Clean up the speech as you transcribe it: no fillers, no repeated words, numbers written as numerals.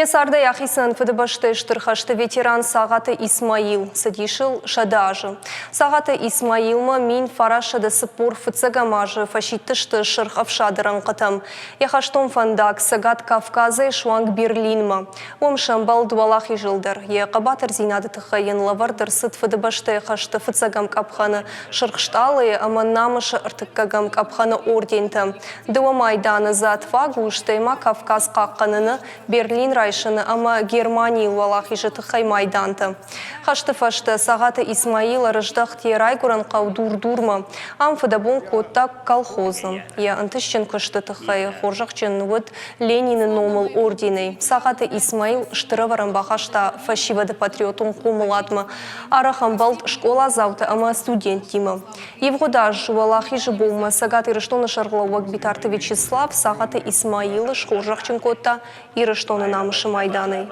Йӕ цардӕй ахицӕн Фыдыбӕстӕйы Стыр хӕсты ветеран Цагъаты Исмаил. Цыдис ыл 100 азы. Цагъаты Исмаилмӕ 1940 фыццӕгӕм азы фӕсидтысты Сырх Ӕфсады рӕнхъытӕм. Йӕ хӕстон фӕндаг Цӕгат Кавказӕй суанг Берлинмӕ. Уым сӕмбӕлд Уӕлахизыл дӕр. Йӕ хъӕбатырдзинады тыххӕй йын лӕвӕрд ӕрцыд Фыдыбӕстӕйы хӕсты фыццӕгӕм къӕпхӕны Сырх Стъалыйы ӕмӕ Намысы ӕртыккӕгӕм къӕпхӕны ордентӕ. Дыууӕ майданы За отвагу, стӕй ма Кавказ хъахъхъӕныны, Берлин райсыны ӕмӕ Германийыл уӕлахизы тыххӕй майдантӕ. Хӕсты фӕстӕ Цагъаты Исмаил ӕрыздӕхт йӕ райгуырӕн хъӕу Дур-Дурмӕ. Ам фыдӕбон кодта колхозы. Йӕ ӕнтыстджын куысты тыххӕй хорзӕхджын уыд Ленины номыл орденӕй. Цагъаты Исмаил стыр ӕвӕрӕн бахаста фӕсивӕды патриотон хъомыладмӕ. Арӕх ӕмбӕлд скъоладзаутӕ ӕмӕ студенттимӕ. Ивгъуыд аз Уӕлахизы бонмӕ Цӕгат Ирыстоны сӕргълӕууӕг Битарты Вячеслав Цагъаты Исмаилы схорзӕхджын кодта Ирыстоны намысы майданӕй.